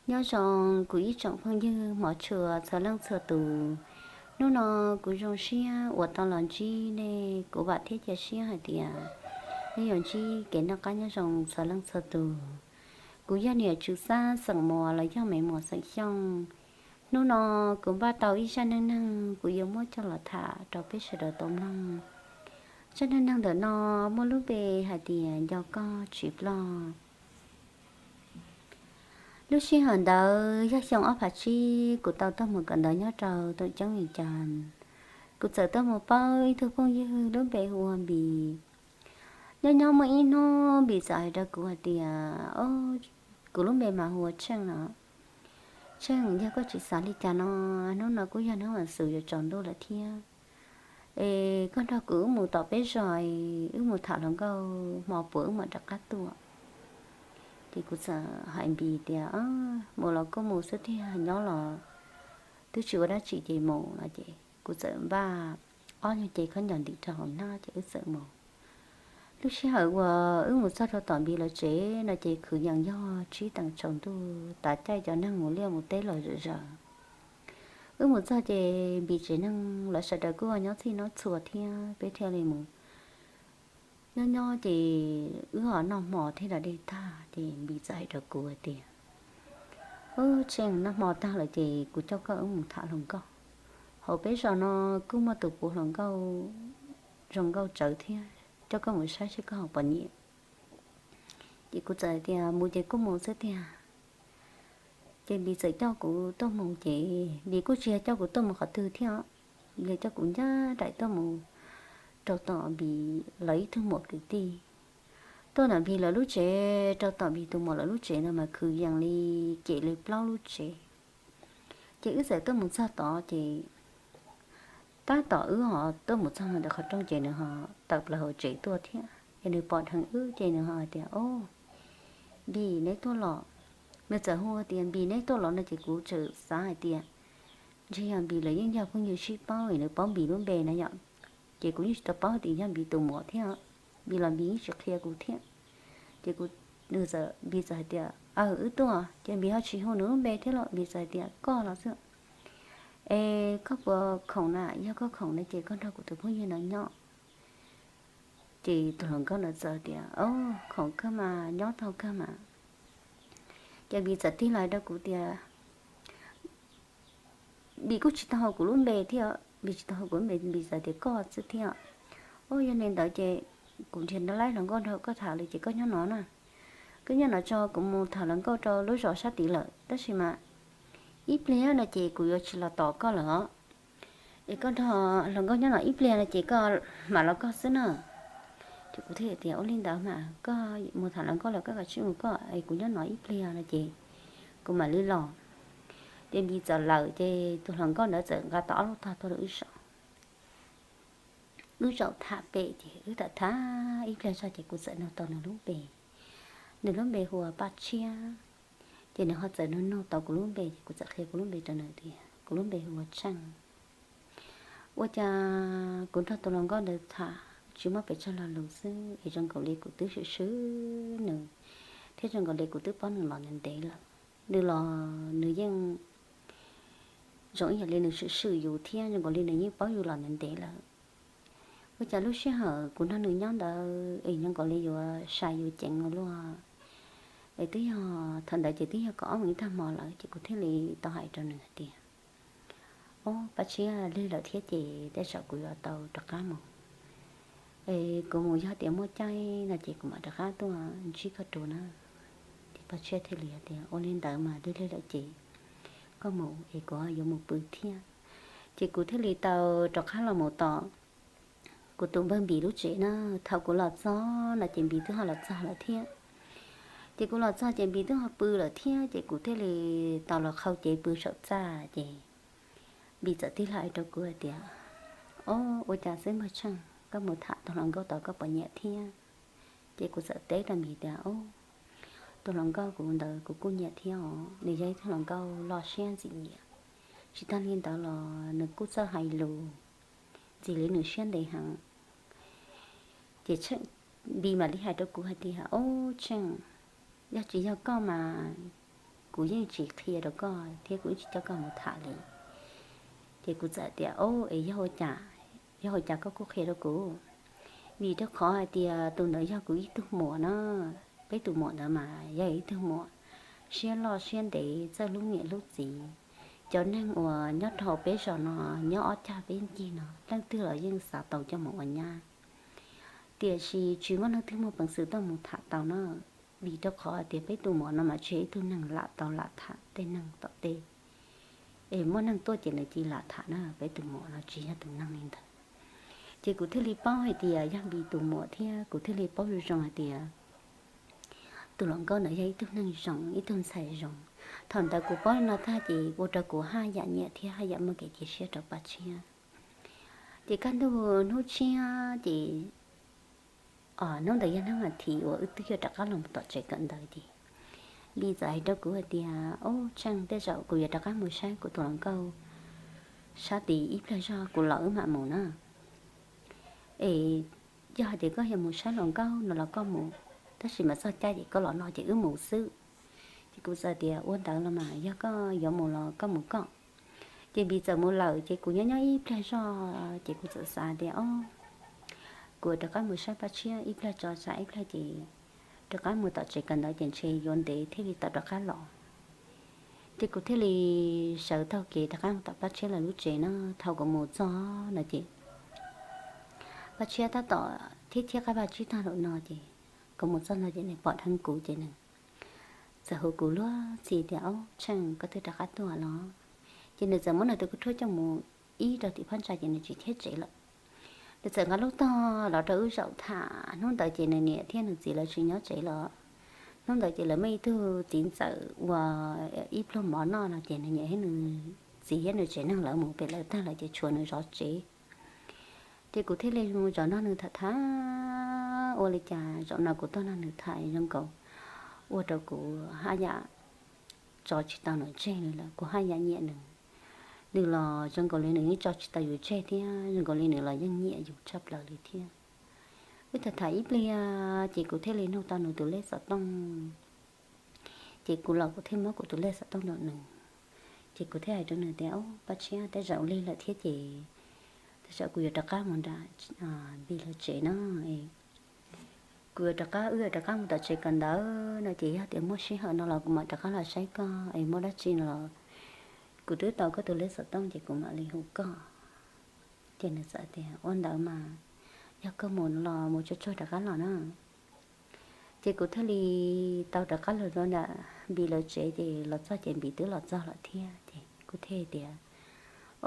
Nyob zoo kuv ib tsoom phooj ywg hmov tshua txhua leej txhua tus. Hnub no kuv zoo siab uas tau los ntsib nej, kuv vam thiab cia siab hais tias nej yuav ntsib kev noj qab nyob zoo txhua leej txhua tus. Kuv yog niam Tswv Xab xeem Muas los yog Me Muas xeem Xyooj. Hnub no kuv npaj tau ib zaj neej neeg kuv yuav muab coj los tham rau peb sawv daws tau mloog. Zaj neej neeg ntawm no muaj lub npe hais tias Nco Koj Tsis Ploj. Lub sij hawm ntawd yog xyoo ob phav tsib, kuv tau tuaj mus kawm ntawv nyob rau Toom Ceeb Vees Cas. Kuv txawm tuaj mus paub ib tug phooj ywg lub npe hu ua Npis. Nyob nyob muaj ib hnub Npis txawm hais rau kuv hais tias, o, kuv lub npe mas hu ua Tsheej no. Tsheej, yog koj tsis xav li cas no, hnub no kuj yog hnub vas xuv yuav tsaus ntuj lawm thiab. Es koj nrog kuv wb mus tom peb zos, wb mus tham hluas nkauj hmo puas wb mam rov qab tuaj. Ces kuv txawm hais Npis tias, mus los kuj mus xwb tiag, nyob los twb tsis ua dab tsi ces mus no ces kuv txawm npaj ob nyuag cev khaub ncaws ntim rau hauv hnab ces wb txawm mus. Lub sij hawm uas wb mus txog rau tom Npis lawv tsev no ces kwv yees yog tsib teev tsaus ntuj, tav caij cov neeg mus liaj mus teb los zom zaws. Wb mus txog ces Npis tsev neeg lawv sawv daws kuj nyob txhij nyob txhua thiab peb thiaj li mus. Nyob nyob ces wb ho noj hmo thiab da dej tag ces Npis txawm hais rau kuv hais tias, Tsheej, noj hmo tag lawm ces kuv coj koj wb mus tham hluas nkauj. Hauv peb zos no kuj muaj tus puav hluas nkauj zoo nkauj tsawv thiab, coj koj mus saib seb koj ho puas nyiam. Ces kuv txawm hais tias mus ces kuj mus xwb tiag. Ces Npis txawm coj kuv tuaj mus ces Npis kuj tsis yog coj kuv tuaj mus qhov twg thiab, Npis coj kuv ncaj nraim tuaj mus rau tom Npis lawv ib tug muam kwv tij. Tuaj ntawm Npis lawv lub tsev rau tom Npis tus muam lawv lub tsev ntawd mas kwv yees li cem li plaub lub tsev. Ces wb txawm tuaj mus txog tod ces tab tom wb ho tuaj mus txog ntawm qhov rooj ces nws ho tawm plaws hauv tsev tuaj thiab ces nws pom dheev wb ces nws ho hais tias, O, Npis, neb tuaj los. Nws txawm hu tias, Npis, neb tuaj los no ces kuv txawm xav hais tias ntshe yog Npis lawv yeej yog phooj ywg sib paub es nws paub Npis lub npe na yom. Ces kuv yeej tsis tau paub tias yog Npis tus muam thiab, Npis los Npis yeej tsis qhia kuv thiab. Ces kuv, nws txawm, Npis txawm hais tias, Aw, wb tuaj. Ces Npis ho tsis hu nws lub npe thiab los Npis txawm hais tias, Koj los xwb. Es koj puas khoom na? Yog koj khoom na ces koj nrog kuv tus phooj ywg no nyob. Ces tus hluas nkauj ntawd txawm tias, O, khoom kawg mas, nyob tau kawg mas. Ces Npis txawm tig los hais rau kuv tias, Npis kuj tsis tau hu kuv lub npe thiab, Npis tsis tau hu kuv lub npe, Npis txawm tias, Koj xwb thiab. O, yog li ntawd ces kuv nrhiav laib hluas nkauj nrog koj tham li ces koj nyob no na. Koj nyob no tso, kuv mus tham hluas nkauj rau lub zos sab tid lawm tab sis mas ib pliag no ces kuv yuav tsis los tos koj lawm os. Es koj nrog hluas nkauj nyob no ib pliag no ces koj mam los koj xwb na. Ces kuv thiaj tias, Ua li ntawd mas koj mus tham hluas nkauj los koj kav tsij mus koj es kuv nyob no ib pliag no ces kuv mam li los. Ces Npis txawm lawm ces tus hluas nkauj ntawd txawm nqa tau ob lub tog tuaj rau wb zos. Wb zaum tham pem ces wb tham tham ib pliag zog ces kuv txawm nug tau nws lub npe. Nws lub npe hu ua Paj Tshiab. Ces nws ho txawm nug nug tau kuv lub npe ces kuv txawm qhia kuv lub npe rau nws tias kuv lub npe hu ua Tsheej. Ua cas kuv nrog tus hluas nkauj ntawd tham tsis muaj pes tsawg lo lus xwb es zoo nkaus li kuv twb swm swm nws, thiab zoo nkaus li kuv twb paub nws los ntev ntev lawm. Nws los nws yeej zoo ib yam li nws swm swm yus thiab zoo nkaus li nws yeej paub yus los ntev ntev lawm. Ua cas lub sij hawm kuv nrog nws nyob ntawd es zoo nkaus li yuav sai yuav ceev ua luaj. Es twb yog thaum ntawd ces twb yog kaum ob moos ib tag hmo lawm ces kuv thiaj li tau hais rau nws hais tias, O, Paj Tshiab, lig lawm thiab ces tej zaum kuv yuav tau rov qab mus. Es kuv mus yog tias muaj caij no ces kuv mam rov qab tuaj ntsib koj dua na. Ces Paj Tshiab thiaj li hais tias, Ua li ntawd mas lig lig lawm ces koj mus es kuv yuav mus pw thiab. Ces kuv thiaj li tau rov qab los mus tom kuv tus npawg Npis lub tsev na. Thaum kuv los txog no ces Npis twb ho los txog lawm thiab. Ces kuv los txog ces Npis twb ho pw lawm thiab ces kuv thiaj li tau los qhau cev pw saum txaj ces Npis txawm tig los hais rau kuv hais tias, O, ua cas xwb npawg Tsheej, koj mus tham tus hluas nkauj tod koj puas nyiam thiab? Ces kuv txawm teb rau Npis tias, O, tus hluas nkauj kuv ntawd kuv kuj nyiam thiab os, nws yog ib tug hluas nkauj loj siab ntxim nyiam. Tsis tag li ntawd los nws kuj txawj hais lus, ntxim li nws siab ntev heev. Ces Npis mam li hais rau kuv hais tias, O, Tsheej, yog tsis yog koj mas kuv yeej tsis qhia rau koj thiab kuv yeej tsis coj koj mus tham li. Ces kuv txawm tias, Au, es yog ua cas, yog ua cas koj kuj qhia rau kuv? Vim rau qhov hais tias tus ntawd yog kuv ib tug muam na, peb tus muam ntawd mas yog ib tug muam siab loj siab ntev txawj hlub niam hlub txiv. Cov neeg uas nyob rau peb zos no nyob ob cag peb ncig no leej twg los yeej xav tau coj mus ua nyab, tiam sis tsis muaj leej twg muaj peev xwm tuaj mus tham tau na. Vim rau qhov tias peb tus muam no mas tsis yog ib tug neeg lam tau lam tham tej neeg tom tej, es muaj neeg tuaj ces nws cia li lam tham na, peb tus muam no tsis yog tus neeg li ntawd. Ces kuv thiaj li paub hais tias yog vim tus muam thiab kuv thiaj li paub zoo zoo hais tias tus hluas nkauj ntawd yog ib tug neeg zoo, ib tug ntxhais zoo. Thaum ntawd kuv paub li no tag ces ua rau kuv haj yam nyiam thiab haj yam muaj kev cia siab rau Paj Tshiab. Ces kaj ntug hnub tshiab ces, hnub ntawd yog hnub as thiv uas wb twb yuav rov qab los tom tsev kawm ntawv ces Npis txawm hais rau kuv hais tias, Ub, Tsheej, tej zaum kuv yuav rov qab mus saib kuv tus hluas nkauj sab tid ib pliag zog kuv los wb mam mus na. Es yog hais tias koj yuav mus saib hluas nkauj no los koj mus, tab sis mas txog caij ces koj los no ces wb mus xwb. Ces kuv txawm tias, Ua ntawd los mas yog koj yuav mus los koj mus koj. Ces Npis txawm mus lawm ces kuv nyob nyob ib pliag zog ces kuv txawm xav tias, Ob, kuv rov qab mus saib Paj Tshiab ib pliag tso tsam ib pliag ces rov qab mus tom tsev kawm ntawv ces ntshe yuav ntev thiaj li tau rov qab los. Ces kuv thiaj li sawv taug kev rov qab mus tom Paj Tshiab lawv lub tsev na. Thaum kuv mus txog no ces Paj Tshiab tab tom thiab thiab qab vaj tsib taug lawm no ces kuv mus txog no ces nws pom dheev kuv ces nws txawm hu kuv luag ntxhi tias, Ob, Tsheej, koj twb rov qab tuaj los? Ces nws txawm muab nws tus khaub rhuab coj mus ib rau tim phab ntsa ces nws tsis thiab tsev lawm. Nws txawm nqa lub tog los rau wb zaum tham. Hnub ntawd ces nws niam thiab nws txiv lawv tsis nyob tsev los. Hnub ntawd ces lawv muaj ib tug txiv ntxawm ua ib pluag mov noj no ces nws niam thiab nws txiv thiab nws tsev neeg lawv mus pem lawv tag lawm ces tshuav nws zov tsev. Ces kuv thiaj li mus zov nrog nws tham tham, ua li cas zaum no kuv tuaj nrog nws tham zoo nkaus ua rau kuv haj yam tso tsis tau nws tseg li lawm, kuv haj yam nyiam nws. Nws los zoo nkaus li nws yeej tso tsis tau yus tseg thiab zoo nkaus li nws los yeej nyiam yus tshaj plaws li thiab. Wb tham tham ib pliag ces kuv thiaj li nug tau nws tus lej xov tooj. Ces kuv los kuv thiaj muab kuv tus lej xov tooj rau nws. Ces kuv thiaj hais rau nws tias, Ob, Paj Tshiab, tej zaum lig lawm thiab ces tej zaum kuv yuav rov qab mus nram Npis lawv tsev no. Kuv yuav rov qab, wb yuav rov qab mus tom tsev kawm ntawv no ces yog tias muaj sij hawm no los kuv mam rov qab los saib koj, es muaj dab tsi no los kuv twb tau koj tus lej xov tooj ces kuv mam li hu koj. Ces nws txawm tias, Ua ntawd mas yog koj mus los mus tsuag tsuag rov qab los na. Ces kuv thiaj li tau rov qab los rau nram Npis lawv tsev ces los txog ces Npis twb los txog lawm thiab ces kuv thiaj tias,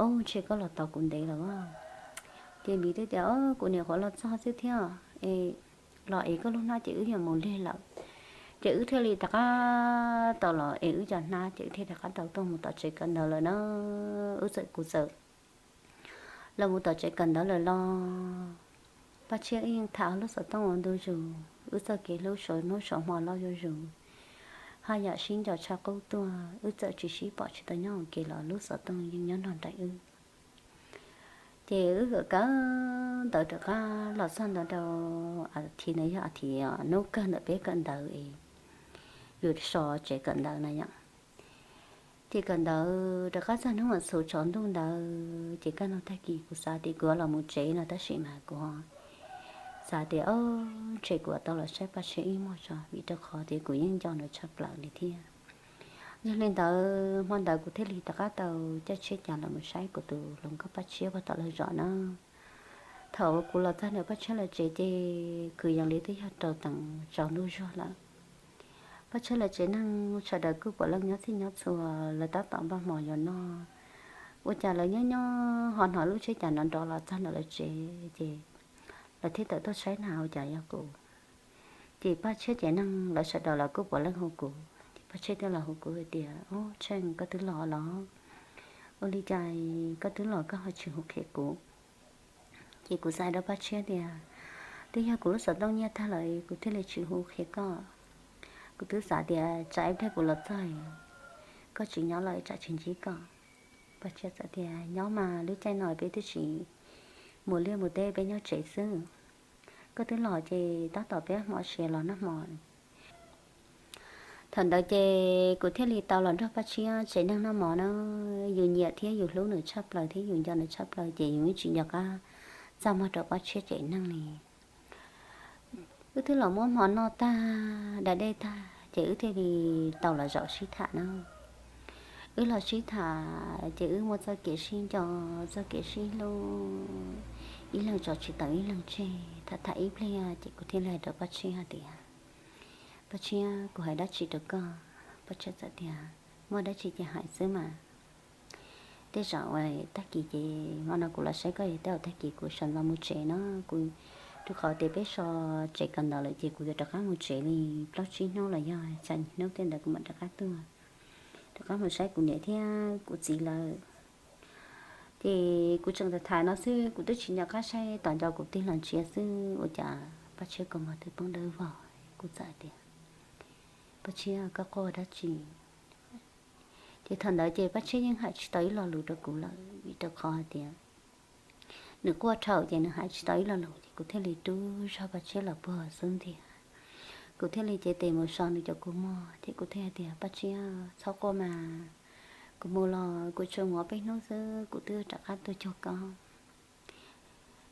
Ob, ntshe koj los tos kuv ntev lawm. Ces Npis twb tias, Ob, kuv nyuam qhuav los txog xwb thiab, es los es koj lub hnab ces wb yuav mus lig lawm. Ces wb thiaj li rov qab tau los es wb cov hnab ces wb thiaj rov qab tau tuaj mus tom tsev kawm ntawv lawm na. Wb txawm, kuv txawm los mus tom tsev kawm ntawv lawm los Paj Tshiab wb yeej tham lub xov tooj ua ntu zus, wb txoj kev hlub suav hnub suav hmo loj zuj zus, haj yam sib nco tshaj qub tuaj, wb txawm tsis sib pom tsis tau nyob ua ke los lub xov tooj yeej nyob nrog nraim wb. Ces wb kawm kawm ntawv rov qab los txog ntawd rau, a thiv ntawd yog a thiv hnub kawg ntawm peb kawm ntawv es yus so tsev kawm ntawv na yom. Ces kawm ntawv rov qab txog hnub mas txhua tsaus ntuj ntawd ces kaj ntug tag kis kuv xav tias kuv los mus tsev no tab sis mas kuv xav tias, Ob, ntshe kuv tau los saib Paj Tshiab ib muag tso, vim rau qhov tias kuv yeej nco nws tshaj plaws li thiab. Yog li ntawd hmo ntawd kuv thiaj li rov qab tau caij tsheb cas los mus saib kuv tus hluas nkauj Paj Tshiab puag tom lawv zos na. Thaum kuv los txog ntawm Paj Tshiab lawv tsev ces kwv yees li twb yog rau teev tsaus ntuj zuag lawm. Paj Tshiab lawv tsev neeg sawv daws kuj puav leej nyob txhij nyob txhua, lawv tab tom npaj hmo yuav noj. Ua cas lawv nyob nyob ho hnov lub tsheb cas nrov nrov los txog ntawm lawv tsev ces lawv thiaj tawm tuaj saib na ua cas yog kuv. Ces Paj Tshiab tsev neeg lawv sawv daws los kuj puav leej hu kuv, ces Paj Tshiab thiaj los hu kuv hais tias, Ob, Tsheej, koj twb los los? Ua li cas koj twb los koj ho tsis hu qhia kuv? Ces kuv xav rau Paj Tshiab tias, Twb yog kuv lub xov tooj nyiaj tag lawm kuv thiaj li tsis hu qhia koj. Kuv twb xav tias tsam ib pliag kuv los txog koj tsis nyob lawm tsam tsis ntsib koj. Paj Tshiab txawm tias, Nyob mas, lub caij no peb twb tsis mus liaj mus teb, peb nyob tsev xwb. Koj twb los ces tab tom peb hmo siav los noj hmo. Thaum ntawd ces kuv thiaj li tau los nrog Paj Tshiab tsev neeg noj mov na. Yus nyiam thiab yus hlub nws tshaj plaws thiab yus nco nws tshaj plaws ces yus tsis nco qab txaj muag rau Paj Tshiab tsev neeg li. Wb twb los muab hmo noj tag da dej tag ces wb thiaj li tau los zaum sib tham na. Wb los sib tham ces wb muaj txoj kev sib nco, txoj kev sib hlub, ib leeg tso tsis tau ib leeg tseg. Tham tham ib pliag ces kuv thiaj li hais rau Paj Tshiab hais tias, Paj Tshiab, kuv hais dab tsi rau koj? Paj Tshiab txawm tias, Muaj dab tsi ces hais xwb mas. Tej zaum tag kis ces hmo no kuv los saib koj, tej zaum tag kis kuv sawv ntxov mus tsev no, kuv rau qhov tias peb so tsev kawm ntawv lawm ces kuv yuav rov qab mus tsev li plaub tsib hnub los yog xya hnub tej ntawd kuv mam rov qab tuaj, rov qab mus saib kuv niam thiab kuv txiv lawm. Ces kuv tseem tham tham no xwb, kuv twb tsis nco qab saib, tos nco kuv tig los ntsia xwb ua cas Paj Tshiab kaus mom twb poob dawb vog. Kuv txawm tias, Paj Tshiab, koj quaj dab tsi? Ces thaum ntawd ces Paj Tshiab yeej hais tsis tau ib lo lus rau kuv lawm, vim rau qhov hais tias nws quaj dhau ces nws hais tsis tau ib lo lus, ces kuv thiaj li rub zog Paj Tshiab los puag xub ntiag. Kuv thiaj li cev tes mus so nws cov kua muag, ces kuv thiaj hais tias, Paj Tshiab, txhob quaj mas, kuv mus los kuv tsuas mus ob peb hnub xwb kuv twb rov qab tuaj cuag koj.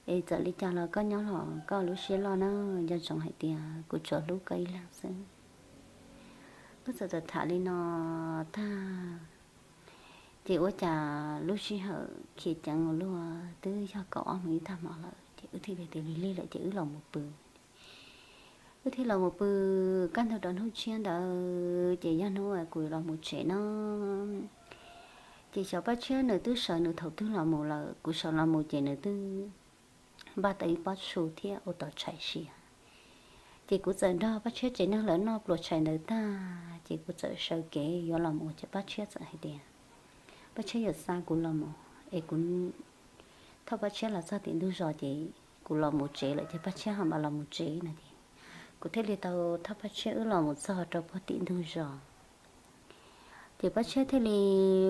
Es txawm li cas los koj nyob los koj lub siab loj na, nco ntsoov hais tias kuv tsuas hlub koj ib leeg xwb. Wb txawm tham li no tag, ces ua cas lub sij hawm khiav ceev ua luaj, twb yog kaum ob moos ib tag hmo lawm, ces wb thiaj li tias lig lig lawm ces wb los mus pw. Wb thiaj los mus pw, kaj ntug rau hnub tshiab ntawd ces yog hnub kuv los mus tsev no. Ces xyov Paj Tshiab nws twb sawv nws thaum twg los mus lawm, kuv sawv los mus ces nws twb npaj tau ib pob su thiab ua tau tshais siav. Ces kuv txawm nrog Paj Tshiab tsev neeg lawv noj pluas tshais ntawd tag ces kuv txawm sawv kev yuav los mus ces Paj Tshiab txawm hais tias Paj Tshiab yuav xa kuv los mus es kuv thauj Paj Tshiab los txog tim ntug zos ces kuv los mus tsev lawm ces Paj Tshiab ho mam los mus tsev no ces kuv thiaj li tau thauj Paj Tshiab wb los mus txog rau puag tim ntug zos. Ces Paj Tshiab thiaj li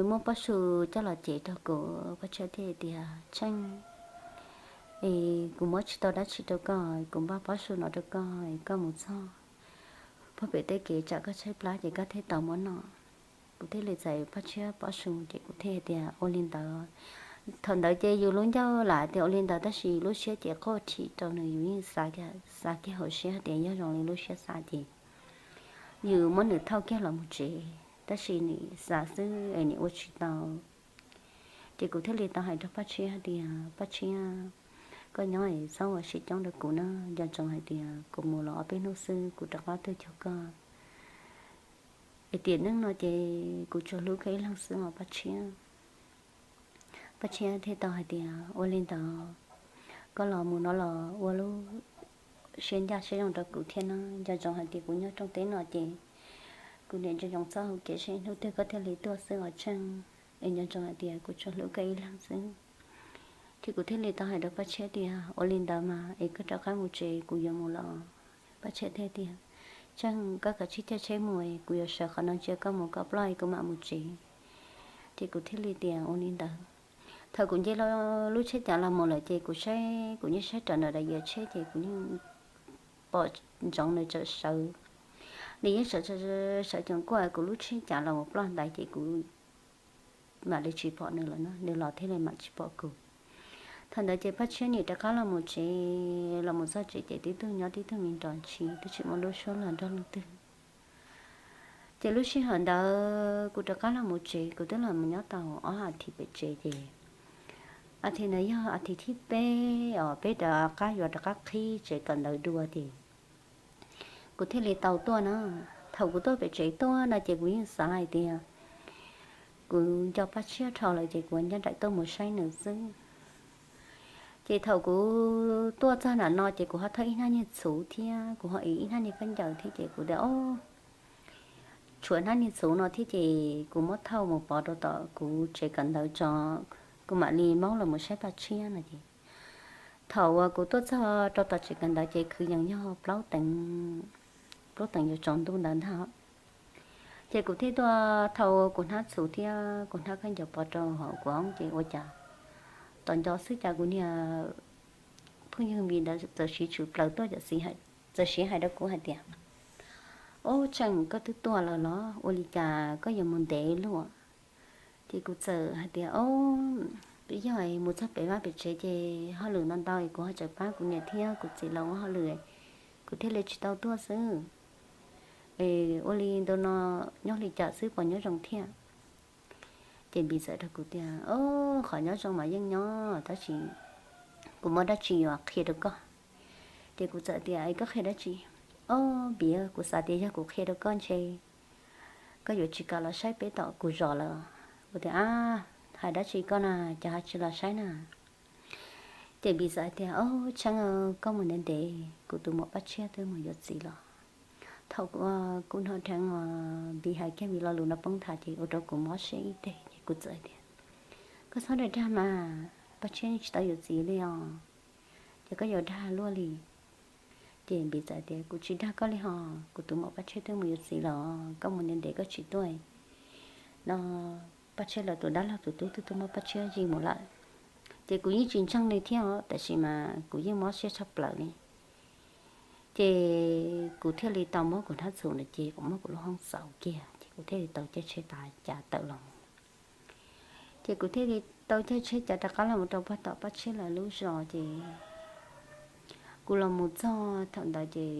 muab pob su coj los cev rau kuv, Paj Tshiab thiaj tias, Tsheej, es kuv muab tsis tau dab tsi rau koj, kuv npaj pob su no rau koj, koj mus txog puag pem tej kev tsam koj tshaib plab ces koj thiaj tau muab noj. Kuv thiaj li txais Paj Tshiab pob su ces kuv thiaj tias, Ua li ntawd. Thaum ntawd ces yus lub ncauj lam tias ua li ntawd tab sis lub siab ces quaj thim rau nws, yus yeej xav kiag hauv siab tias yog zoo li lub siab xav ces yus muab nws thauj kiag los mus tsev, tab sis nws xav xwb es nws ua tsis tau. Ces kuv thiaj li tau hais rau Paj Tshiab tias, Paj Tshiab, koj nyob es txhob ua siab coob rau kuv na, nco ntsoov hais tias kuv mus los ob peb hnub xwb kuv rov qab tuaj cuag koj. Es tiam neej no ces kuv tsuas hlub koj ib leeg xwb os Paj Tshiab. Paj Tshiab thiaj tau hais tias, Ua li ntawd, koj los mus no los ua lub siab ncaj siab zoo rau kuv thiab no, nco ntsoov hais tias kuv nyob rooj teb no ces kuv niaj nco ntsoov txoj hau kev seb hnub twg koj thiaj li tuaj xwb os Tsheej. Es nco ntsoov hais tias kuv tsuas hlub koj ib leeg xwb. Ces kuv thiaj li tau hais rau Paj Tshiab tias, Ua li ntawd mas es koj rov qab mus tsev kuv yuav mus los. Paj Tshiab thiaj tias, Tsheej, koj kav tsij caij tsheb mus es kuv yuav sawv qhov no ntsia koj mus kom ploj es kuv mam mus tsev. Ces kuv thiaj li tias, Ua li ntawd. Thaum kuv nce lub tsheb cav los mus lawm ces kuv saib, kuv yeej saib raws nram daim iav tsheb ces kuv yeej pom ntsoov nws txawm sawv. Nws yeej sawv, sawv coom kuaj kuv lub tsheb cav los mus ploj ntawd ces kuv mam li tsis pom nws lawm no, nws los thiaj li mam tsis pom kuv. Thaum ntawd ces Paj Tshiab nim rov qab los mus tsev, los mus txog tsev ces tib tug nyob tib tug me nrov ntshis twb tsis muaj lub suab los nrog leej twg. Ces lub sij hawm ntawd kuv rov qab los mus tsev, kuv twb los mus nyob tau ob a thiv pem tsev ces a thiv ntawd yog a thiv thib peb os, peb rov qab yuav rov qab qhib tsev kawm ntawv dua ces kuv thiaj li tau tuaj na. Thaum kuv tuaj pem tsev tuaj no ces kuv yeej xav hais tias kuv nco Paj Tshiab dhau lawm ces kuv ua ncaj nraim tuaj mus saib nws xwb. Ces thaum kuv tuaj txog nram no ces kuv ho thauj ib hnab niag txhuv thiab kuv ho ev ib hnab niag khaub ncaws thiab ces kuv tias, O, tshuav hnab niag txhuv no thiab ces kuv muab thauj mus pov rau tom kuv tsev kawm ntawv tso, kuv mam li maub los mus saib Paj Tshiab no ces thaum uas kuv tuaj txog rau tom tsev kawm ntawv ces kwv yees yog plaub teev, plaub teev yuav tsaus ntuj ntawd ntag. Ces kuv thiaj tuaj thauj kuv hnab txhuv thiab kuv hnab khaub ncaws pov rau hauv kuv hoob ces ua cas tos nco xwb cas kuv niag phooj ywg Npis ntawd txawm siv tshwm plaws tuaj, txawm siv hais rau kuv hais tias, Ob, Tsheej, koj twb tuaj lawm los ua li cas koj yuav mus ntev luaj? Ces kuv txawm hais tias, Twb yog mus txog pem vaj pem tsev ces hauj lwm ntau ntau es kuv ho tseem pab kuv niam thiab kuv txiv lawv ua hauj lwm, kuv thiaj li tsis tau tuaj xwb. Es ua li ntawm no nyob li cas xwb puas nyob zoo thiab? Ces Npis txawm rau kuv tias, Qhov nyob zoo mas yeej nyob, tab sis kuv muaj dab tsi yuav qhia rau koj. Ces kuv txawm tias, Koj qhia dab tsi? Ob, Npis, kuv xav tias yog kuv qhia rau koj ntshe koj yuav tsis kam los saib peb tom kuv zos lawm. Kuv tias, Ab, hais dab tsi koj na, cas ho tsis los saib na? Ces Npis txawm hais tias, Ob, Tsheej, koj mus ntev ntev, kuv tus muam Paj Tshiab twb mus yuav txiv los. Thaum kuv hnov dheev uas Npis hais kiag Npis lo lus no poob nthav ces ua rau kuv mob siab ib teg ces kuv txawm hais tias, Koj txhob dag dag mas, Paj Tshiab tsis tau yuav txiv li os, ces koj yuav dag luaj li. Ces Npis txawm tias, Kuv tsis dag koj li hos, kuv tus muam Paj Tshiab twb mus yuav txiv los, koj mus ntev ntev koj tsis tuaj no, Paj Tshiab lawv tus dab laug tus tub twb tuaj muab Paj Tshiab zij mus lawm. Ces kuv yeej tsis ntseeg li thiab os, tab sis mas kuv yeej mob siab tshaj plaws li. Ces kuv thiaj li tau muab kuv hnab txhuv ntawd ces kuv muab kuv lub hoob xauv kiag ces kuv thiaj li tau caij tsheb tav cav tawm los. Ces kuv thiaj li tau caij tsheb cav rov qab los mus rau puag tom Paj Tshiab lawv lub zos ces kuv los mus txog thaum ntawd ces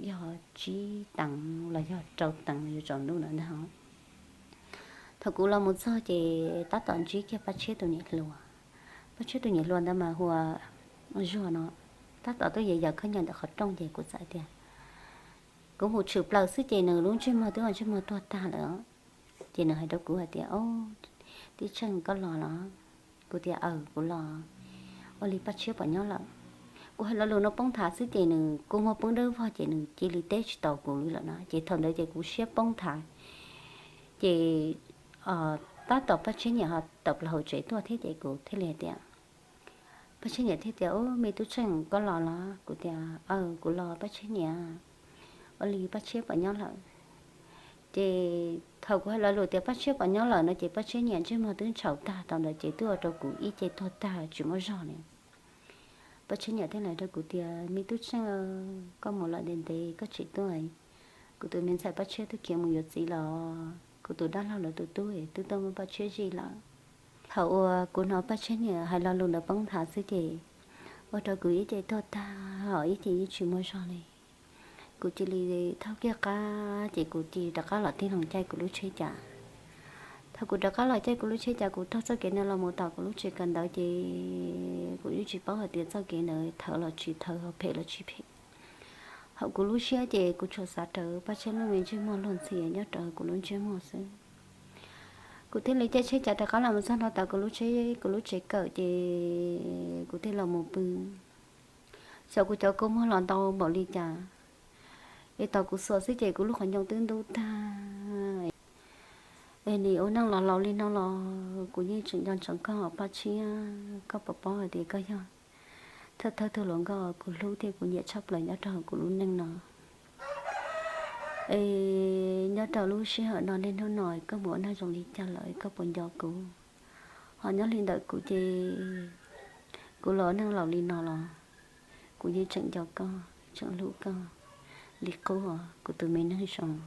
yog tsib teev los yog rau teev yuav tsaus ntuj ntawd ntag. Thaum kuv los mus txog ces tab tom ntsib kiag Paj Tshiab tus niam hluas. Paj Tshiab tus niam hluas ntawd mas hu ua Zuag no, tab tom tuaj yaws yaws khaub ncaws ntawm qhov rooj ces kuv txawm tias, kuv mus tshwm plaws xwb ces nws lub ntsej muag twb ua ntsej muag tuag tag lawm. Ces nws hais rau kuv hais tias, Ob, Tib Tsheej, koj los los? Kuv tias, Aws, kuv los. Ua li Paj Tshiab puas nyob lawm? Kuv hais lo lus no poob nthav xwb ces nws kua muag poob dawb vog ces nws cia li teb tsis taus kuv li lawm na. Ces thaum ntawd ces kuv siab poob nthav. Ces tab tom Paj Tshiab niam ho tawm plaws hauv tsev tuaj thiab ces kuv thiaj li hais tias, Paj Tshiab niam thiaj tias, Ub, me tub Tsheej, koj los los? Kuv tias, Aws, kuv los Paj Tshiab niam. Ua li Paj Tshiab puas nyob lawm? Ces thaum kuv hais lo lus tias Paj Tshiab puas nyob lawm no ces Paj Tshiab niam ntsej muag twb ntshaum tag tau ntawd ces twb ua rau kuv ib ce tuag tag tsis muaj zog li. Paj Tshiab niam thiaj li hais rau kuv tias, Me tub Tsheej, koj mus lawm ntev ntev koj tsis tuaj, kuv tus me ntxhais Paj Tshiab twb khiav mus yuav txiv los kuv tus dab laug lawv tus tub twb tuaj muab Paj Tshiab zij lawm. Thaum uas kuv hnov Paj Tshiab niam hais lo lus ntawd poob nthav xwb ces ua rau kuv ib ce tuag tag, ib ce yeej tsis muaj zog li. Kuv cia li thauj kiag qab ces kuv cia li rov qab los tig los caij kuv lub tsheb cav. Thaum kuv rov qab los caij kuv lub tsheb cav kuv taug txoj kev ntawd los mus tom kuv lub tsev kawm ntawv ces kuv yeej tsis paub hais tias txoj kev ntawd thawv los tsis thawv, phem los tsis phem. Hauv kuv lub siab ces kuv tsuas xav rawv Paj Tshiab lub me ntsej muag luag ntxhi nyob rau kuv lub ntsej muag xwb. Kuv thiaj li caij tsheb cav rov qab los mus txog nram kuv lub tsheb, kuv lub tsev kawm ces kuv thiaj los mus pw. Xyov kuv cov kua muag los ntau npaum li cas, es tau kuv xuas xwb ces kuv lub qhov ncoo twb ntub tag. Es nim ua neej los laus li no los kuv yeej tseem nco ntsoov koj Paj Tshiab, koj puas paub hais tias koj yog thawj thawj tug hluas nkauj kuv hlub thiab kuv nyiam tshaj plaws nyob rau hauv kuv lub neej no. Es nyob rau lub sij hawm no niaj hnub no koj mus ua neej zoo li cas lawm, koj puas nco kuv? Ho nyob li ntawm kuv ces kuv los ua neej laus li no los kuv yeej tseem nco koj, tseem hlub koj li qub os kuv tus me neeg zoo.